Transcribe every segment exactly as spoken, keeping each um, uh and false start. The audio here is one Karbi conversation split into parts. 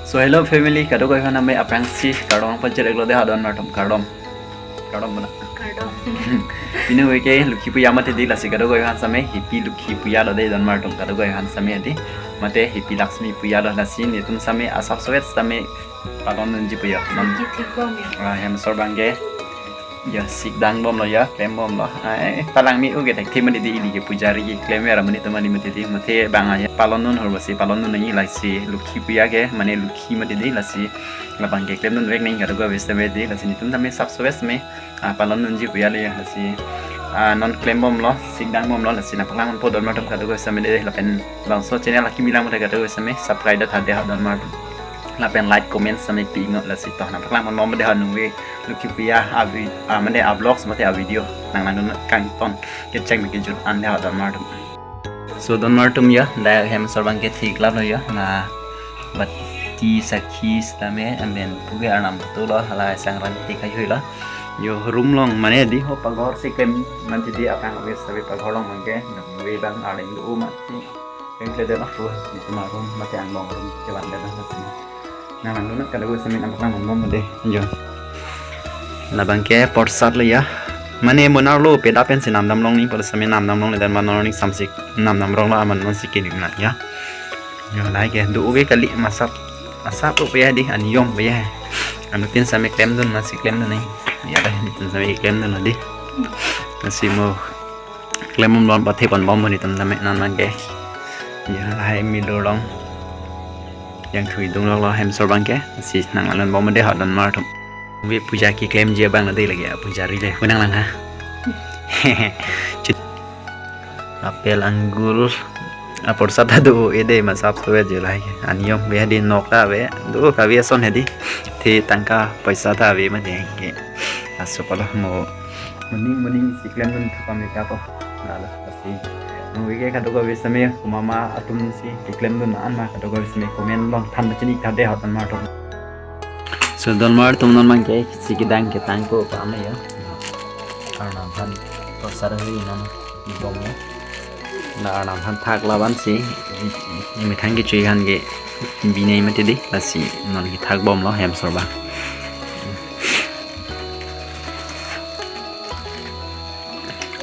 So hello family, kadokave aphan tame aphrangsi kardom pajir-iklo dei ha don martum, kardom. Kardom mana. Kardom. Pini ke Lokhi Puja mati dei, lasi kadokave aphan tame Happy Lokhi Puja lo dei don martum, kadokave aphan tame dei. Mate Happy Lakshmi Puja lo, lasi netum tame asap sowet tame palon dunji puya. Non Ki thik bom ya. Ah, hem asor abang ke ya sik dang bomlo ya, klem bomlo. Ai, palangmi uge thek thim mati dei, ili ke pujari keklem ya, ramani tomani mati dei, mate bang ya palon dun hor basi palon dun nangji, lasi Lokhi Puja ke, mane Lokhi mati dei, lasi labang ke klem dunvek nangji kadokave tame dei, lasi netum tame asap sowet tame, ah, palon dunji puya le ya, lasi, ah, non klem bomlo, sik dang bomlo, lasi nangpaklang ponpo don martum kadokave tame dei, lapen bangso channel akimi lang mate kadokave tame subscribe ta tha dei ha don martum. Lapen like, comment tame pi-iknon, lasi to nangpaklang ponbom dei ha nungve Lokhi Puja avi-, ah, mane a vlogs mate a video nanglang dun kangton kecheng me kejut an dei ha don martum. So don martum ya, dak hem asor abang ke thik laplo ya, la bati sakhi sitame, amen puge arnam tu lo, hala sangrang tik ayo lo. Yo room along mane dei ho paghor si klem mati dei, aphrang ave sabi paghor along abang ke, nungve abang areng do mati. Pengkle dei lo pu, netum arum mate angbong arum kevan dei lo lasi. Nanglang dun kadokave tame nangpaklang ponbom dei. Yo. Labang ke porsat le ya. Mane mo nar lo peda pensi namdam longle, porsat tame namdam longle, dan mane ning samsik namdam rong lo, aman non si kinim na ya. Yo, lahai ke do uge kali, masap, asap upe ya dei, aniyom pe ya. Anuttin tame klem dun, masi klem dun nangji. Ya dei, anuttin tame klem dun dei. Lasi mo klem bomlo, pathe ponbom netum tame non abang ke. Ya, lahai milur along. Yang thui dung lo hem asor abang ke. Si nanglang ponbom dei ha don martum. Ave puja keklemji abang lo dei lake, ah, pujari le. Ko nanglang ha. Chit. Apple, anggur. Ah, porsat ta do-e dei, masap sowet jo lahai ke. Aniyom ave dei, nok ta ave. Do kave ason he dei. The tangka poisa ta ave mati ke. Laso pala mo moning moning si klem dun thupam ni kapo. Lalo, lasi. Nungve ke kadokave tame komat ma atum si keklem dun an ma kadokave tame comment along than pachini tha dei ha don martum. So don martum, non abang ke si kedang ketang ko pame ya. Arnam aphan porsat ave non bom ya. Na arnam aphan thak laban si, methang kechui aphan ke binei mati dei, lasi non kethak bomlo hem asor abang.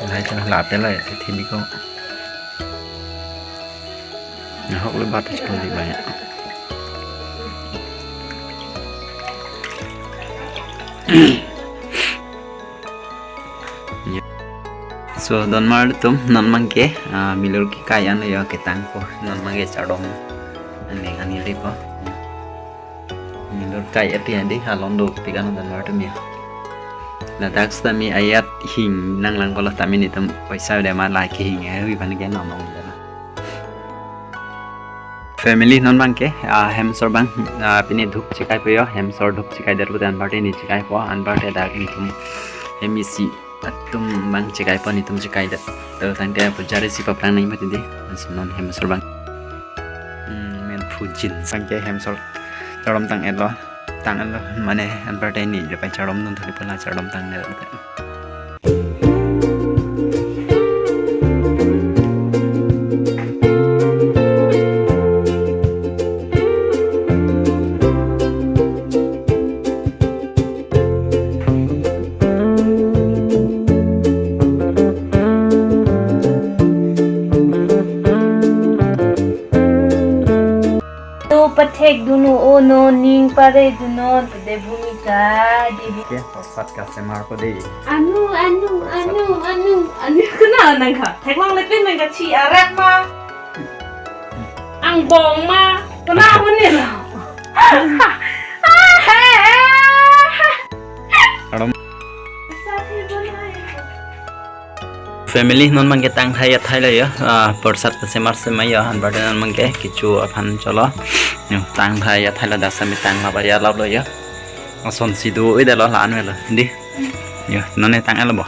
Lahai chana la apple la thili ko. Nahok le bat chana dei abang ya. Ya. So don martum, non abang ke, ah, milur kekai an ya ketang ko, non abang ke chardom. Aneng anili ko. Milur kai ati adi halon do pik an don martum ya. Ladak sitame ajat hing nanglang polo, tame netum poisa ave ma, lahai kehing ahui aphan ke non ong dei na. Family, non abang ke, ah, hem asor abang, ah, pini dhup chekai po yo, hem asor dhup chekai det pute anparte ne chekai po, anparte dak netum hem isi atum abang chekai po, netum chekai det. To tangte pujari si paplang nangji mati dei, lasi non hem asor abang. Hmm, men phujin. Abang ke hem asor chardom tang-etlo. Tang-etlo, mane anparte ne je pai chardom dun thuli pala chardom tang-etlo. No pathek dun o, no ning pare dun o, de Bhumika, de Bhumika. Ke, porsat kasemar ko dei. Anu, anu, anu, anu, anu. Kena nangkha. Theklong lepin nangkha chi arak ma. Angbong ma. Kena huni lo. Aram. Family, non abang ke tangthai athai lo yo, ah, porsat kesemar semai yo, anparte non abang ke kecho aphan cholo. Yo, tangthai athai lo, dak sitame tang lap ya lap lo yo. Ason si do-e det lo, la-an avelo dei. Yo, non ne tang-etlo bo.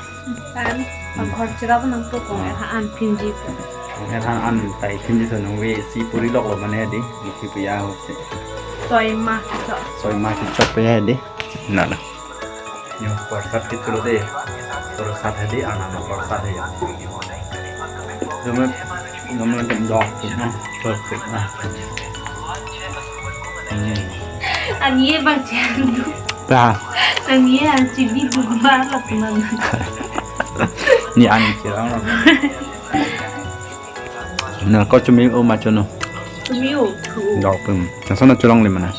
Tang, akhor chirap nangpo ko, ha an phinji ko. Ha an tai phinji so nungve si puri loklo mane dei, Lokhi Puja ho si. Soi ma chok. Soi ma chok pe ya dei. Lalo. Yo, porsat kecholo dei. Porsat hedi, anam porsat hedi. Nomor, nomor dok, no, perfect na. Hmm. Anie bang chan du. Ba. Anie an chibi du ba la teman. Ni an chirang. Na ko chumi o ma chono. Chumi o. Dok pum. Nasa na cholong le mana.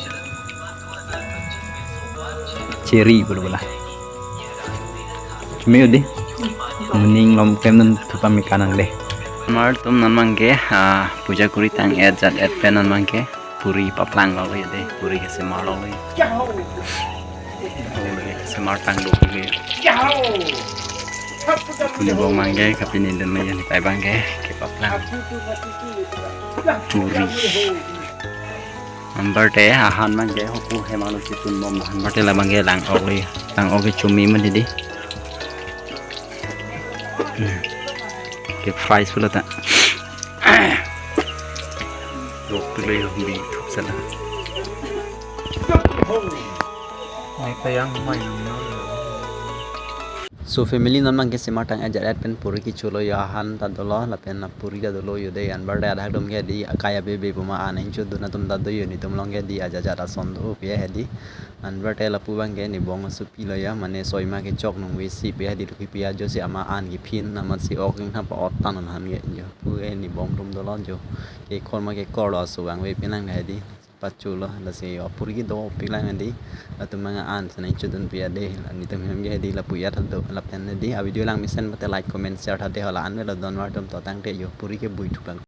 Cherry bulu bula. Chumi o di. Muning lom kem nan thupa mi kanang le. Mar tum nan mangke, ah, puja kuri tang et jat et pen nan mangke. Puri paplang lo ya de, puri ke semar lo ya. Puri ke semar tang lo ya. Puni bong mangke, kapini den lo ya, ni pai bangke, ke paplang. Puri. Anparte ahan mangke, hopu hemalo chitun bom, anparte la mangke lang ok lo ya. Lang ok ke chumi man di. Hmm. Ke fries pula ta. Rok pila ya, bi thup sana. Mai tayang mai. So family non mangke semar tang et jat et pen puri kecho lo ya, ahan ta dolo lapen puri ta dolo ya de, anparte adak dom ke di akai abe be puma an incho dun atum ta do ya, netum long ke di ajat jat ason do pi ya di. Anparte lapu bangke ni bong supi lo ya, mane soima kechok nung vesi pi ya di, dukhi pi ya jo si ama an kephin amat si ok ning hapa ot tan han ke jo. Pu ke ni bong tum dolo jo. Ke khor ma ke kor lo asu bang ve pinang ke di. Pachu lo, lasi o puri kedo pik lang di. Latum manga an sana incho dun pi ya de. Netum hem ke di lapu ya ta do lapen di. A video lang mesen mate like, comment, share ta de, hala an velo don mar tum to tangte jo. Puri ke bui thup lang.